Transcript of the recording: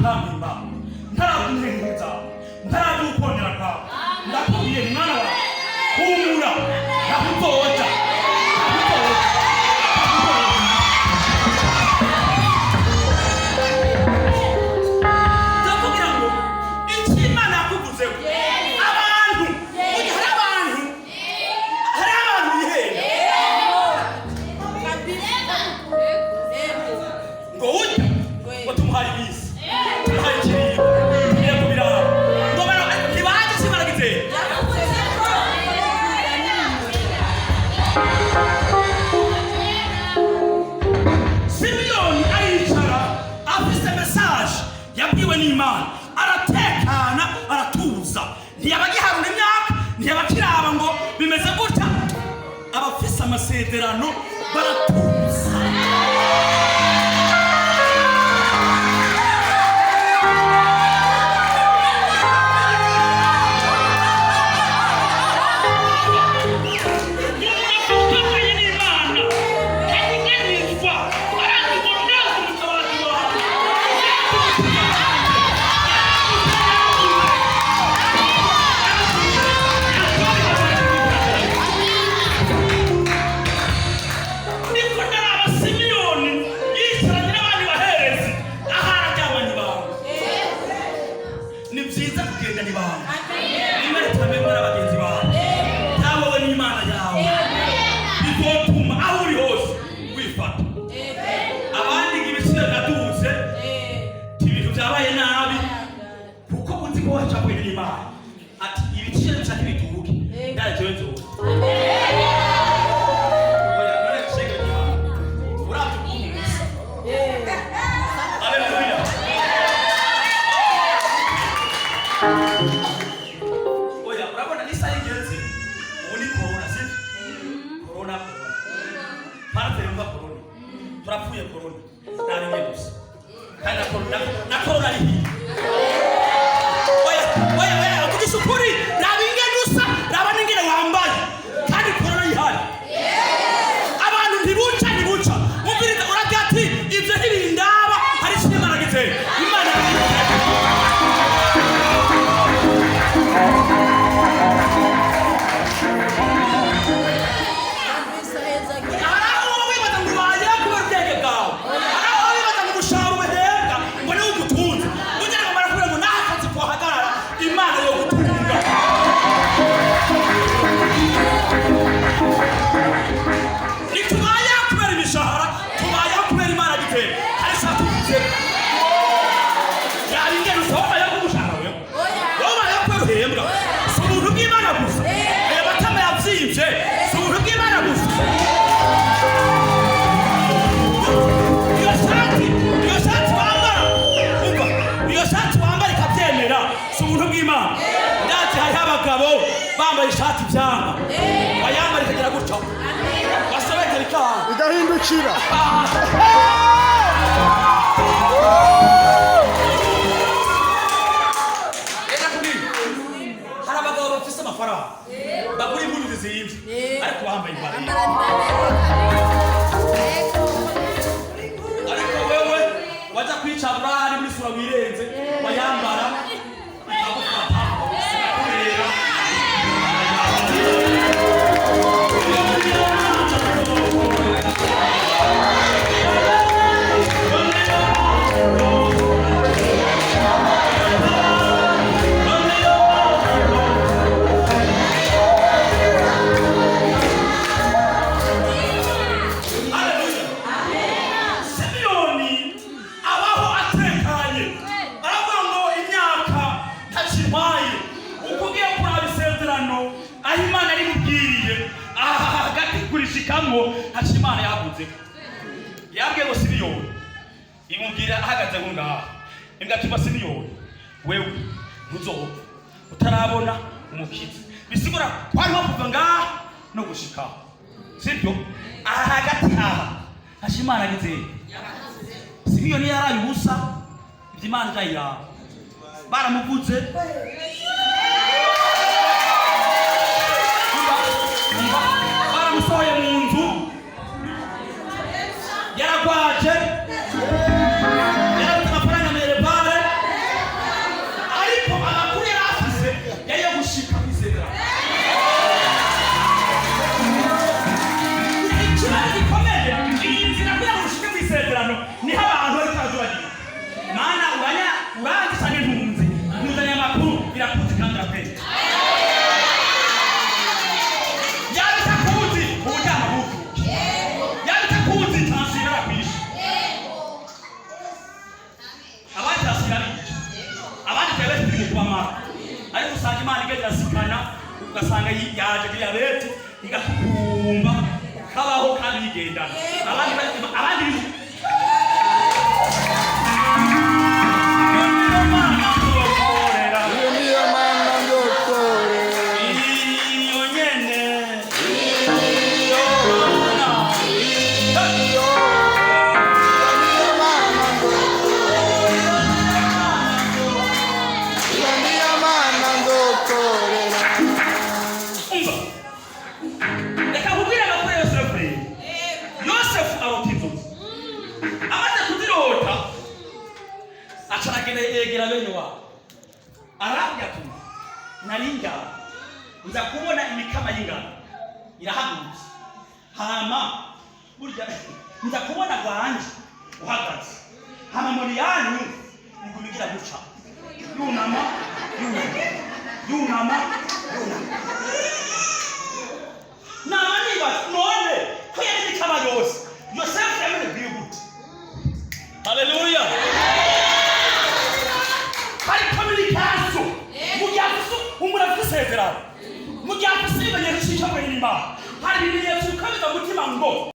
Ikampimba ntarakuntekereza, ntaradukondera kwawe. Ndakubwiye, mwana wawe, humura, ndakuzoja, ndakuzoja, ndakuzoja. Ndakubwira ngo icyo Imana yakuvuzeho, abantu burya hari abantu bihenda ngo urya ngo tumuhaye ibisi, tumuhaye ikiribwa, tugiye kubiraba ngo ntibazi icyo Imana giteye. Simiyoni aricara afise message yabwiwe n'Imana, aratekana, aratuza, ntiyaba agiharura imyaka, ntiyaba akiraba ngo bimeze gutya. Abafise amasezerano baratuza. Umuntu n'Imana ntakuganizwa, arazi ngo ndazi umutabazi wawe. Niko ndaraba Simiyoni yicaranye n'abandi baherezi, ahari aryamanye ibanga. Ni byiza kugendana ibanga, rimwe ritamenywa na bagenzi bawe, nta wowe n'Imana yawe. Bizotuma aho uri hose wifata. Abandi ngo ibiciro biraduze, ibintu byabaye nabi, kuko uzi ko wacapuye n'Imana ati ibiciro bishaka ibiduke, ndajewe nzoza. Oya, none shenge ry'Imana, uravye ukuntu musa. Haleluya. Oya, urabona n'isaha igeze ubu ni corona, sivyo? Corona, corona parte yumva corona, turapfuye corona nta gusa, kandi na corona, na corona ari hirya. Oya, oya, oya, uvugisha ukuri, raba ingene usa, raba n'ingene wambaye, kandi corona ihari. Abantu ntibuca, ntibuca. Umviriza, uragira ati ibyo ntibindaba, hari icyo Imana giteye, Imana giteye. Hari aho wowe wibaza ngo ubayeho kubera ubwenge bwawe, hari aho wowe wibaza ngo umushahara ubahembwa ngo niwo ugutunze. Kugira ngo barakubwira ngo naho akazi kuhagarara, Imana yo gutunga. Ntitubayeho kubera imishahara, tubayeho kubera Imana giteye. Hari icyo tuvuze, yaba ingene usaba, ubayeho k'umushahara wewe, wowe ubayeho kubera uhembwa, si ubuntu bw'Imana gusa. Aya matama yavyimvye si ubuntu bw'Imana gusa. Iyo shati wambara, umva, iyo shati wambara ikabyemera, si ubuntu bw'Imana. Ndazi hariho abagabo bambaye ishati byanga, bayambara ikagira gutyo, basobeka bikanga. Igahindukira. Reka kubwira, hari abagabo bafise amafaranga, bagura impuzu zizimvye, ariko bambaye imbariro. Ariko wewe waja kwicabura hari muri sura wirenze, wayambara ikagufata kubera. Haleluya. Simiyoni abaho atekanye, aravuga ngo imyaka ntacintwaye. Uko ugiye kuraba isezerano aho Imana rimubwiriye, aha hagati kurishikamwo haca Imana yavuze, yabwiye ngo Simiyoni, imubwira ahagaze ngo ngaha imbwa ati: "Simiyoni, wewe ntuzopfa utarabona umukiza." Bisigura kwariho kuva ngaha no gushikaho, sibyo? Aha hagati aha haca Imana ageze. Simiyoni yaraye ubusa, ibyo Imana irayiraba, baramuvuze. Umva, umva, baramusohoye mu nzu, yaragwaje, yarabuze amafaranga minerval. Diyabete igakukumba, ukabaho kandi uyigendana. Abandi abandi. Iyo niyo Mana nzokorera. Iyo niyo Mana nzokorera. Iyo nyene. Iyo niyo Mana nzokorera. Iyo niyo Mana nzokorera. Umva, reka nkubwire amakuru ya Yosefu. Rero Yosefu arota inzozi. Amaze kuzirota, aca aragenda yegera bene wabo, arabwira ati: "Nari njyana nza kubona imikama y'ingano irahagurutse, hama burya nza kubona gwanje uhagaze, hama muri yanyu iguma igira guca, yunama, yunama, yunama, yunama. Nama nibaza none ko yari imikama yose, Yosefu yamenye gute?" Haleluya! Hari communication. Mu gihe afise umuntu afise isezerano, mu gihe afise ibimenyetso cy'icyo n'Imana, hari ibimenyetso bikomeza umutima ngo